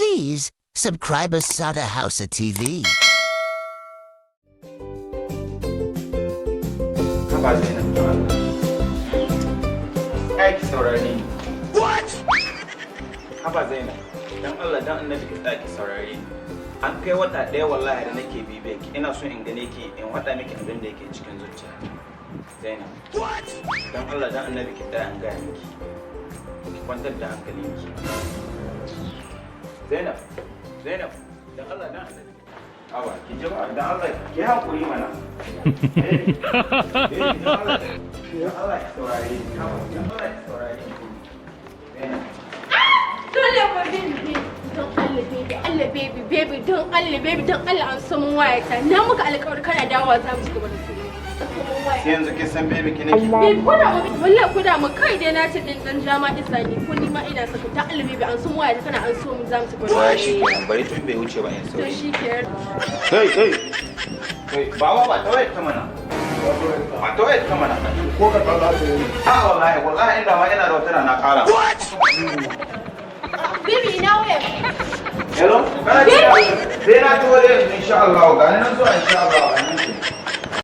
Please subscribe Sada Hausa TV. Haba Zainab, don Allah. Ai ki saurare ni. What? Haba Zainab, dan Allah dan Annabi ki tsaya ki saurare ni. An kai wata ɗaya wallahi da nake bibiya ki, ina so in gane ki in faɗa miki abin da yake cikin zuciya. Zainab. What? Dan Allah dan Annabi ki tsaya in gaya miki. Ki kwantar da hankalinki. Zainab, Zainab, dan Allah dan Annabi. Awa, ki ji ba, dan Allah ki haƙuri mana. Eh, eh, dan Allah, dan Allah ki saurare ni. Haba, dan Allah ki saurare ni. Zainab. Dole ba, baby, don Allah baby, Allah baby, baby, don Allah baby, don Allah an so mun wayata. Na muka alƙawari kana dawowa za mu ci gaba da soyayya. An so mun waya. Sai yanzu kin san baby ki nake. Baby, ko da ma, wallahi ko da ma kai dai na ce din dan jama isa ni ko ni ma ina saka ta. Allah baby, an so mun wayata, kana an so mun, za mu ci gaba da Waya shi soyayya. kenan, bari tun bai wuce ba in To sauri. shi kenan. Kai, kai. Kai, baba, ba ta wayar ta mana. Ba ta wayar ta mana. Ko ka za ta yi? A wallahi, wallahi inda ma ina da wata na ƙara. Baby, ina waya? Hello? Kana ji? Sai na taho da yanzu insha Allah. Ga ni nan zuwa insha Allah. Ga ni